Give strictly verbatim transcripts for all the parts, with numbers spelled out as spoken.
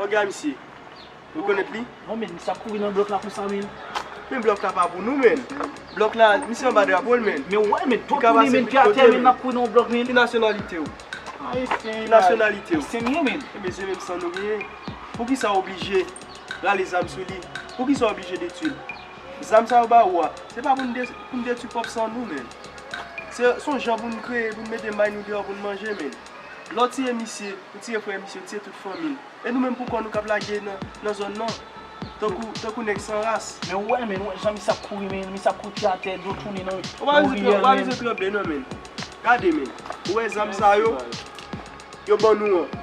Gade misye. Ou rekonèt li? Non, men, misye ap kouri nan blòk la konsa, men. Men blòk la pa pou nou, men. Blòk la, misye anba drapo l, men. Men wè, men, twòp moun, men, pye atè, men, n ap kouri nan blòk, men. Ki nasyonalite w? Ayisyen. Ki nasyonalite w? Ayisyen m ye, men. Ebyen, se menm san nou genyen. Poukisa w oblije rale zam sou li? Poukisa w oblije detwi l? Zam sa yo ba ou a, se pa pou n de-, pou n detwi pwòp san nou, men. Se, se yon jan pou n kreye, pou n mete may nou deyò, pou n manje, men. Lè w tiye misye, ou tiye frè misye, ou tiye tout fanmi l. E nou menm pou kò nou k ap lage nan, nan zòn nan. Tankou, tankou nèg san ras. Men w wè, men, w wè jan misye ap kouri, men, misye ap kouri pye atè, do tounen nan, ou pa nan bezwen, ou pa bezwen tranble, non, men. Gade, men. Ou wè zam sa yo, yo ban nou an.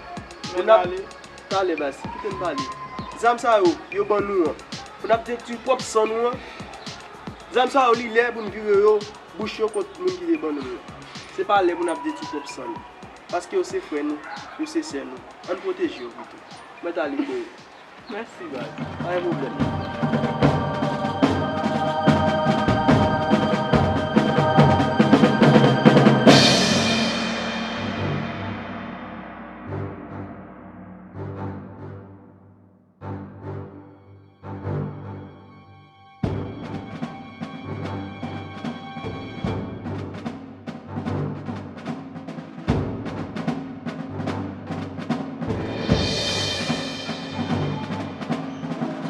Pou n ap, talè, baz, kite m pale. Zam sa yo, yo ban nou an. Pou n ap detwi pwòp san nou an. Zam sa yo, li lè pou n vire yo, bouch yo kont moun ki te ban nou yo. Se pa lè pou n ap detwi pwòp san nou. Paske yo se frè nou, yo se sè nou. Ann pwoteje yo pito. Mwen t ale, men. Mèsi, baz. Pa gen pwoblèm.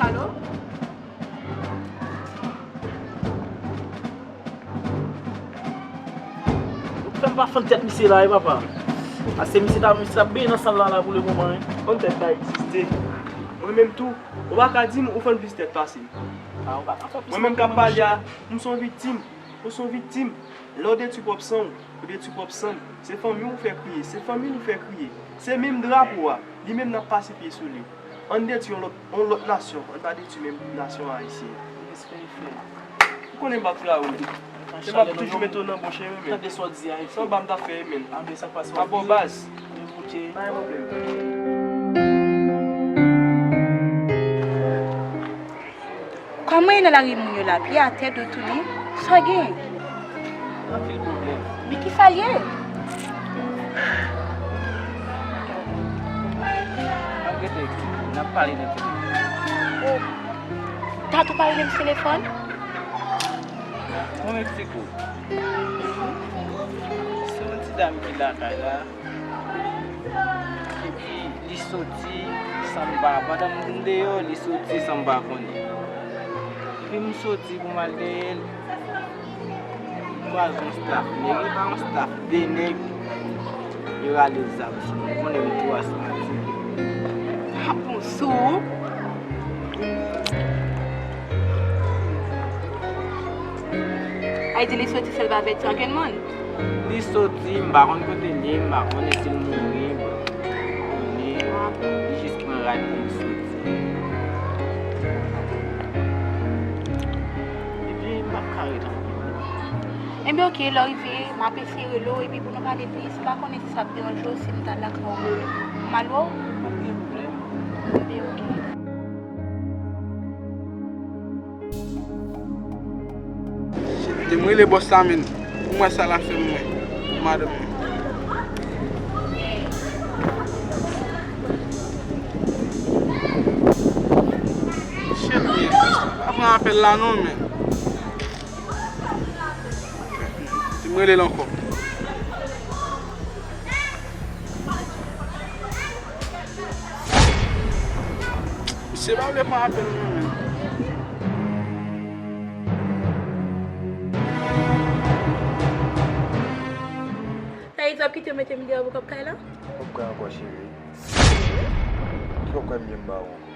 Alo? Ou fè m pa fann tèt misye la, wi, papa. Paske misye ta, misye ta benyen nan sal la, la, pou le moman, wi. Fann tèt pa egziste. Mwen menm tou, ou pa ka di m ou fann plis tèt pase m. Mwen menm k ap pale a, m se yon viktim. Ou se yon viktim. Lè w detwi pwòp san w, ou detwi pwòp san m. Se fanmi w ou fè kriye. Se fanmi l ou fè kriye. Se menm drapo a, li menm n ap pase pye sou li. Ann detwi yon lòt, yon lòt nasyon. Ann pa detwi menm nasyon ayisyen. Ou konnen m p ap trayi w. Se m ap toujou mete w nan bon chemen, men. Tande sa w di a, Efren. Se yon ba m t ap fè, men. A, men sa k pase w ap di. M ap ba w baz. Pa gen pwoblèm. Kòman w ye nan lari moun yo la? Pye atè, do tounen. Sa w gen? Anpil pwoblèm. Men kisa l ye? M ap rete, n ap pale nan telefòn. O, ta tou pale nan telefòn? Mwen Meksiko. Se yon ti dam ki lakay la. Epi li soti san m pa, pandan m deyò, li soti san m pa konnen. Epi m soti pou m al dèyè l, m kwaze yon staf nèg, li pa yon staf de nèg, yo rale zam sou mwen, konnen m tou asmatik. A bon, sou ou? Ay di li soti san l pa avèti ankenn moun. Li soti, m pa konn kote l ye, m pa konnen si l mouri, m pa konnen. Li jis pran rad li, li soti. Epi m p ap ka ret ankò. Ebyen, oke, lè w rive, m ap eseye rele w, epi pou nou pale plis, m pa konnen si sa ap deranje w, si m ta lakay ou, m al wè w. Pa gen pwoblèm. Ebyen, oke. Shit, te m rele bòs la, men, pou m wè sa l ap fè m, mwen, pou madanm mwen. Shit, men, pa pran apèl la non, men. Te m rele l ankò. Misye pa vle pran apèl mwen menm. Sa vle di w ap kite yo mete m deyò pou kòb kay la? Kòb kay ankò, cheri. Ki kòb kay m gen m ba ou ankò?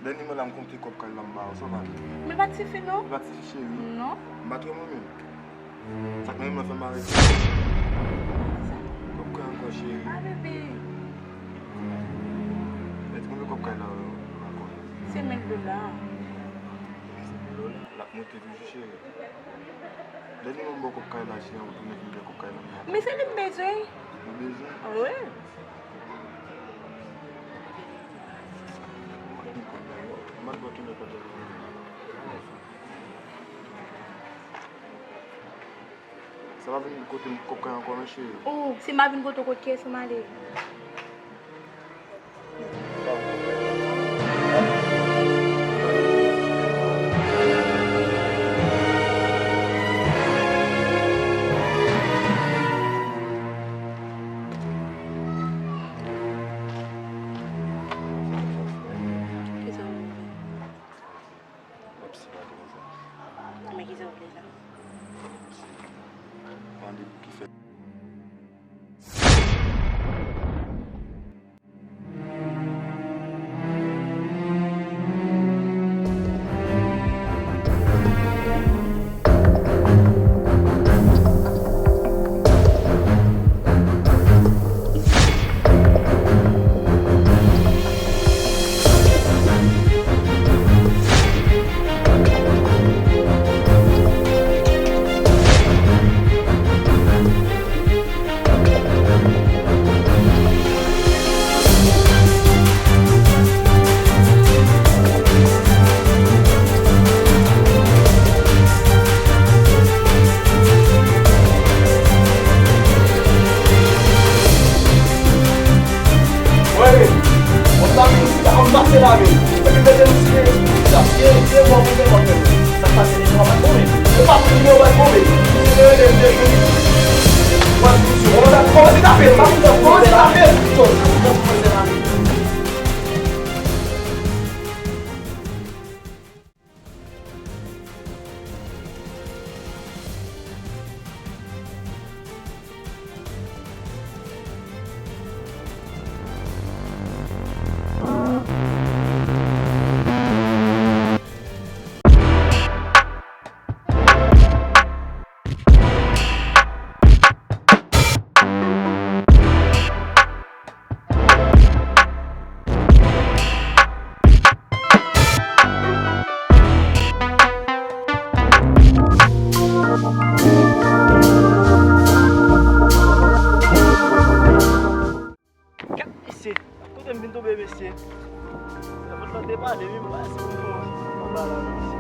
Dènyèman la, m konte kòb kay la m ba ou, sa w pa vle? Men l pa t sifi non. Li pa t sifi, cheri? Non. M pa t renmen w menm. Sa k nan menm nan fè m arete. Kòb kay ankò, cheri. Ah, bebe. Mèt konbyen kòb kay la ankò? Se mil dola. Se mil dola? L ap monte toujou, cheri. Dènyèman m ba w kòb kay la, cheri, ou tounen vin pran kòb kay la. Men se li m bezwen. Ou bezwen? Wi. M pa t wè tounen kòb la. Sa pa vin kote m kòb kay ankò non, cheri. Oh, si m pa vin kote w, kot kiyès m ale? Mande pou ki fè. Wè, men, on sa vin isi, on pase la, men. Epi mete m siye, sa siye, siye, bon, bon, bon, bon. Sa pase de twa bat bon, men. Yo pa pou yo bat bon, men. Yo rele m de jour. Wè, misye, on sa kòmanse tape, sa pou kòmanse tape. Yo, sa pou kòmanse tape. Gad mesye, kote m vin tonbe mesye. Lè vant lan te pale wi, m pa si m pran anba la mesye.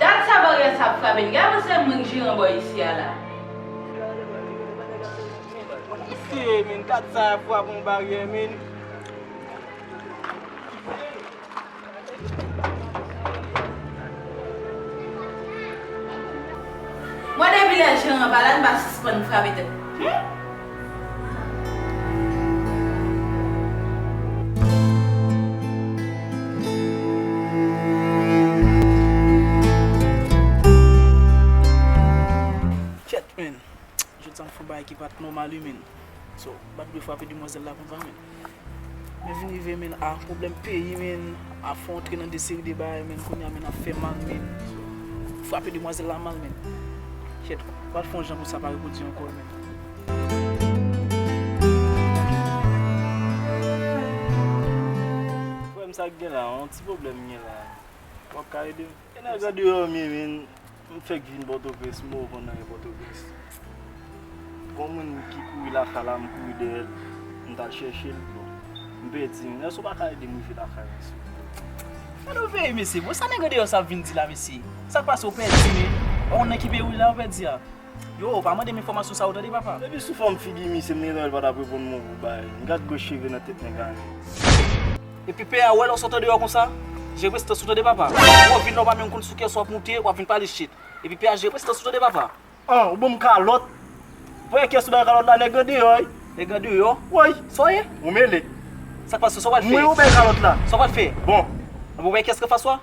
Dat sa baryè sa ap frape n. Gade se mwen k jeran bò isi a la. Mesye, men, dat sa ap frape yon baryè, men. Mwen depi lè jeran pa la, n pa sispann frape tèt. Hmm? Kèt, men. Jodi a m fè yon bagay ki pa t nòmal wi, men. So, m pa t dwe frape demwazèl la konsa, men. Men vin rive, men, a pwoblèm peyi, men, a fè antre nan de seri de bagay, men, kounye a, men, ap fè mal, men. Frape demwazèl la mal, men. Kèt, m pral fè yon jan pou sa pa repwodui ankò, men. Frè m, sa k gen la, yon ti pwoblèm m gen la. W ap ka ede m? E nèg andeyò m ye, men. M fèk vin Pòtoprens, m poko konn anyen Pòtoprens. Gon moun ki kouri lakay la, m kouri dèyè l, m t al chèche l, bon, m pèdi, men èske w pa ka ede m rive lakay mwen, silvouplè? Gade w veye, mesye, bon, sa nèg andeyò sa ap vin di la, mesye? Sa k pase, w pèdi, men? Ou konn nan ki peyi w ye la, w pèdi a? Yo, pa mande m enfòmasyon sa yo, tande, papa. Depi sou fòm figi misye, m gentan wè l pa t ap reponn mwen pou bagay. M gad gwo cheve nan tèt nèg la, men. Epi pè a wè lè w sot andeyò konsa, jere prestans ou tande papa. Ou ap vin la w pa menm konn sou kiyès w ap moute, w ap vin pale shit. Epi pè a jere prestans ou tande papa. An, ou ban m kalòt. Premye kiyès ou bay kalòt la, nèg andeyò, wi. Nèg andeyò? Wi. Sa w ye? Ou mele. Sa k pase, sa w pral fè? Mwen ou bay kalòt la. Sa w pral fè? Bon. Ou bay kiyès ki anfas ou a?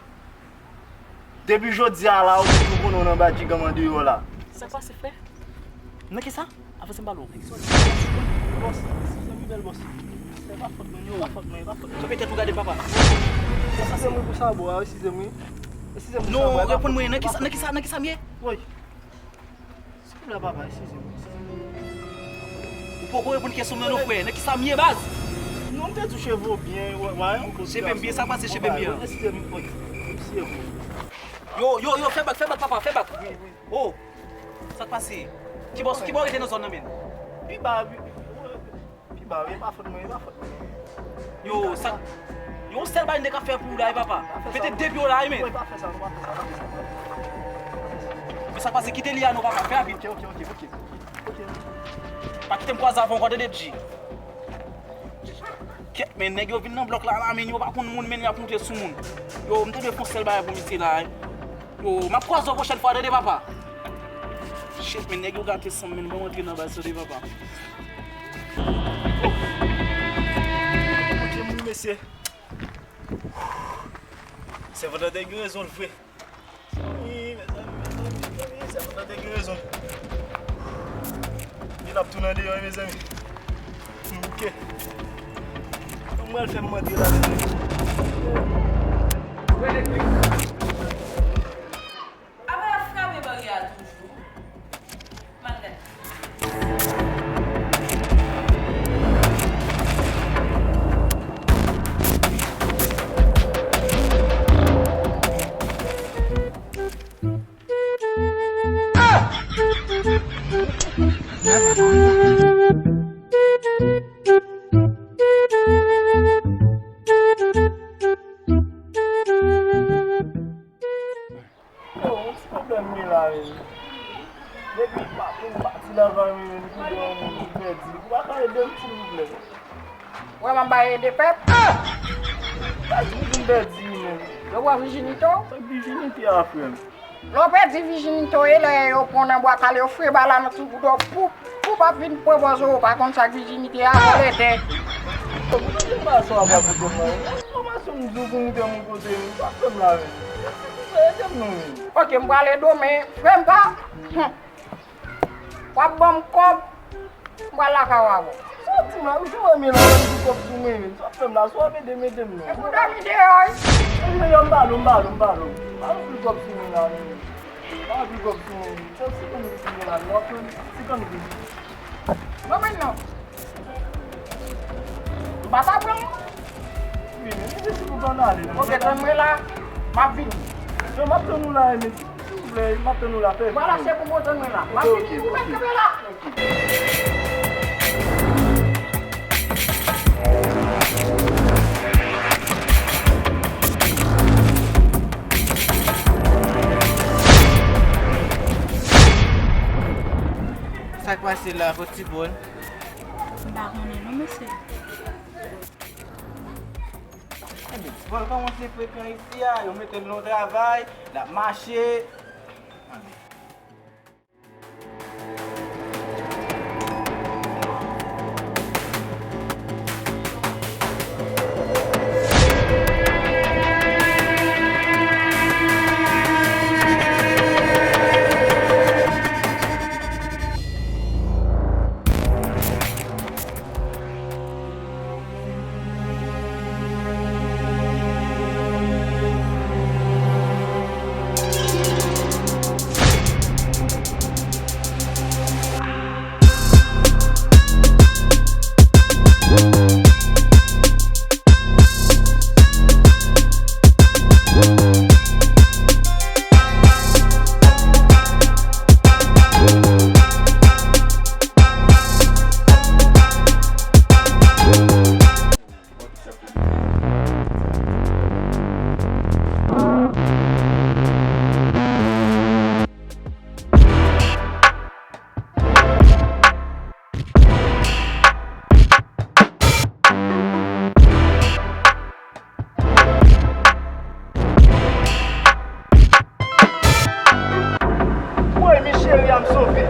Depi jodi a la, ou toujou konnen w nan badjigam andeyò la. Sa k pase, frè? Nan kisa? Avanse m pale w. Bòs, eskize m wi bèl bòs. E pa fòt mwen, non, e pa fòt mwen, e pa fòt mwen. Kanpe tèt ou gade papa. Eskize m wi pou sa bò a, eskize m wi. Eskize m pou sa bò a. Non, reponn mwen, nan kisa, nan kisa, nan kisa m ye? Wi. Silvouplè papa, eskize m, eskize m. Ou poko reponn kesyon m nan non frè, nan kisa m ye baz? Non, m te di w cheve w byen, w, w, w, cheve m byen, sa k pase cheve m byen? Eskize m, wi. Eskize m. Yo, yo, yo, fè bak, fè bak papa, fè bak. Wi, wi. Oh, sa k pase? Kibò, kibò w rete nan zòn nan menm? Pi ba, pi, pi ba, wi, e pa fòt mwen, e pa fòt mwen. Yo, sa, yon sèl bagay m te ka fè pou ou la, wi, papa. Mete de pye w la, wi, men. Wi, pa fè sa, non, pa fè sa, pa fè sa, pa fè sa. Men sa k pase, kite li a non, papa, fè rapid. Ok, ok, ok, ok. Ok. Pa kite m kwaze avè w ankò, tande, Dji. Kèt, men nèg yo vin nan blòk la, la, men yo pa konn moun, men y ap moute sou moun. Yo, m te dwe fè yon sèl bagay pou misye la, wi. Yo, m ap kwaze w pwochèn fwa, tande, papa. Shit, men nèg yo gate san m, men ban m antre nan baz, tande, papa. Kote moun, mesye? Sèvant lan te gen rezon l vre. Mezanmi, mezanmi, mezanmi, sèvant lan te gen rezon. Li ap tounen deyò, mezanmi. Ok. Kòman l fè m antre la, mezanmi? Apa y ap frape baryè a toujou? M al gade. Oh, yon ti pwoblèm gen la, men. Depi m pa, m pati nan kay mwen, men, m tou gen yon moun ki pèdi. Ou pa ka ede m, silvouplè? Wè, m ap bay ede pèp. Pèdi, m vin pèdi, men. Yo pran vijinite w? Sa k vijinite a, frè m? Lè w pèdi vijinite w, e lè yo pran w nan bwa kale, yo fre bal la nan tou bouda w, poup, poup ap vin pran bòz ou, ou pa konn sa k vijinite a, vòlè tè. Yo, poutèt de pa sa w ap rakonte m nan, enfòmasyon m di w pou moute m yon kote, men, sa k fè m la, men. Silvouplè, ede m non, men. Ok, m pral ede w, men frè m pa. Hum. W ap ban m kòb, m pral lakay ou avè w. Sa w di m la, ou jwe wè men la, w ap di kòb sou mwen, men. Sa w ap fè m la, sa w ap ede m, ede m non. Epi w dòmi deyò, wi. Epi deyò, m ba l ou, m ba l ou, m ba l ou. Pa anpil kòb sou mwen la, men. Pa anpil kòb sou mwen. Se senkann goud sou mwen la, men w ap pran senkann goud. Non, men non. M pa ta pran non. Wi, men mesye, si nou pa ale, non. Ok, tann mwen la, m ap vini. Yo, m ap tann ou la, men silvouplè, m ap tann ou la, fè vit. Vwala, se pou mwen, tann mwen la. M ap vini, ou mèt kanpe la. Sa k pase la, kot Ti Pòl? M pa konnen non, mesye. Ebyen, Ti Pòl kòmanse frekan isi a, yo mete l nan travay, l ap mache. Woy, mi cheri a, m sove.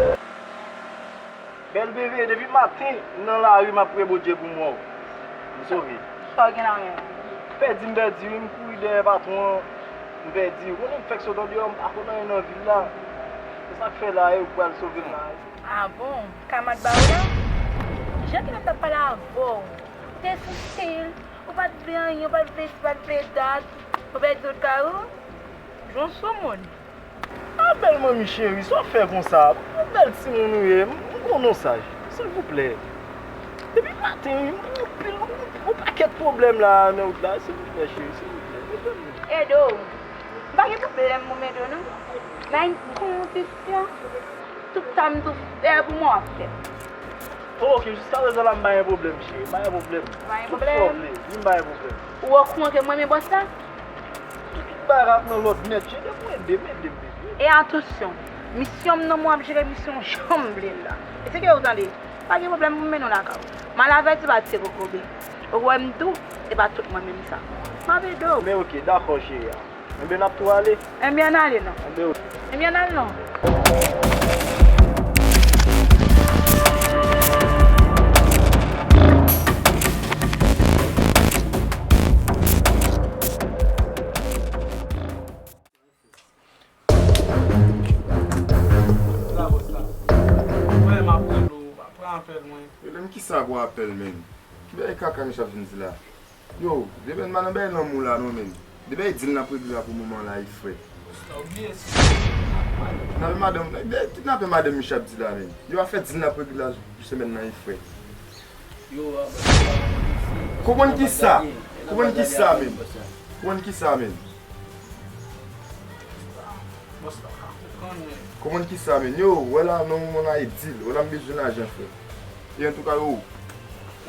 Bèl bebe, depi maten m nan lari, m ap priye Bondye pou m wè w. M sove. Sa w gen la menm? Pèdi m pèdi wi, m kouri dèyè patwon an, m pèdi. Ou konnen m fèk sot andeyò, m pa konn anyen nan vil la. Se sa k fè la, e ou k pral sove m la. Ah bon? Kamat ba ou la? Jan ki m t ap pale avè w. Ou te sou stil, ou pa t vle anyen, ou pa t vle isi, pa t vle dat. Ou pèdi tout kay ou? Jan w sou moun. Ah, bèl manmi cheri, sa w fè konsa? Yon bèl timoun ou ye, m, m konnen w saj. Silvouplè. Depi maten, yon, yon pil, yon, yon pakèt pwoblèm la nan wout la. Silvouplè, cheri, silvouplè. Ede w. M pa gen pwoblèm pou m ede w, non. Men, kondisyon, tout sa m tou fè pou mwen, w ap fè. Oh, ok, jiskaprezan la, m pa gen pwoblèm, cheri. M pa gen pwoblèm. Ou pa gen pwoblèm? Tout sa w vle, wi, m pa gen pwoblèm. Ou okouran ke mwen renmen bòs la? Tout bagay ap nan lòd nèt, cheri. Depi w ede m, ede m, ede m. E atansyon, misyon m nan mwen ap jere misyon jan m vle l la. E se ke ou tande? Pa gen pwoblèm pou m mennen w lakay ou. M al avèti pa tire kokobe. Ou wè m di w, se pa tout mwen menm sa. M ap ede w. Men oke, dakò, cheri a. Enben, n ap tou ale. Enben, ann ale non. Enben, oke. Enben, ann ale non. Bòs la, bòs la. Wè, m ap rele w, pran apèl mwen. Rele m kisa pou apèl, menm? Ki bagay kaka misye ap vin di la? Yo, depi n pa nan bagay lanmou la non, menm. Depi bagay dil n ap regle la pou moman la, e frè. Bòs la, ou bliye si. Kidnape madanm, de, kidnape madanm misye ap di la, menm. Yo, afè dil n ap regle la pou semèn nan, e frè. Yo, a, bòs la, bòs la. Konprann kisa? Konprann kisa, menm? Konprann kisa, menm? Bòs la pa konprann, men. Konprann kisa, men? Yo, wè la, nan moman la, e dil. Wè la, m bezwen lajan, frè. E antouka, yo,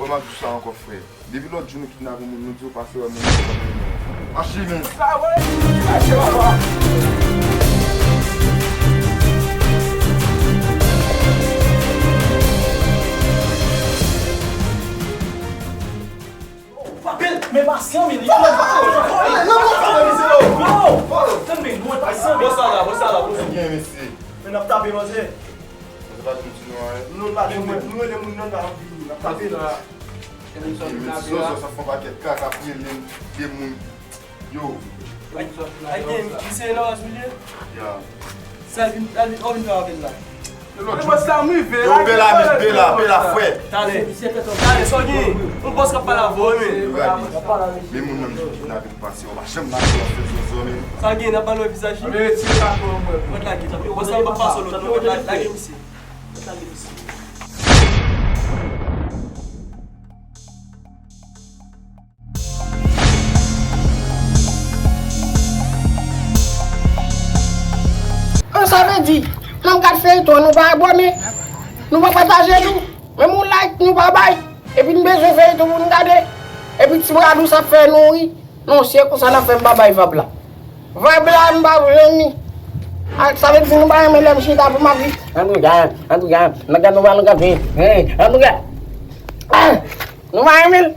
wè m ap di w sa ankò, frè. Depi lòt jou nou kidnape yon moun, nou di yo pase wè moun nan, an chimè. Sa vre? Mache, papa. Frape l, men pasyan, men li. Yo, tann, men nou, men pasyan, men. Bòs la la, bòs la la, bòs. Gen, mesye. Men n ap tape, manzè. Mwen se pa di m di nou anyen. Nou pa di mwen, nou rele moun nan, n ap vini, n ap tape la. Gen, men ti zozo sa fè yon pakèt kaka pou rele de moun. Yo. Ay, gen, misye nan raj milye? Ya. Sa vin, sa vin, ou vin fè avè l la? Yo, bòs la, m rive la. Yo, bela, bela, bela, frè. Talè. Talè, sa w gen? Yon bòs k ap pale avè w, wi, men. Men moun nan ki kidnape pou pase, w pa janm lage w ap fè zozo, men. Sa w gen, n ap pale w vizaj li? Mwen lage, bòs la, m p ap pase w lòt, non, mwen lage misye. Mwen lage misye. An, sa vle di, nan gad feyton an, nou pa abòne, nou pa pataje tou. Menm yon like, nou pa bay. Epi n bezwen feyton pou n gade. Epi ti bradou sa fè nou ri. Non, se konsa n ap fè m pa bay vab la. Vab la, m pa vle ni. A, sa vle di nou pa renmen lè m chita pou m ap di, antouka, antouka, nan gad nou pa nou gade. Hey, antouka. Ah, nou pa renmen l.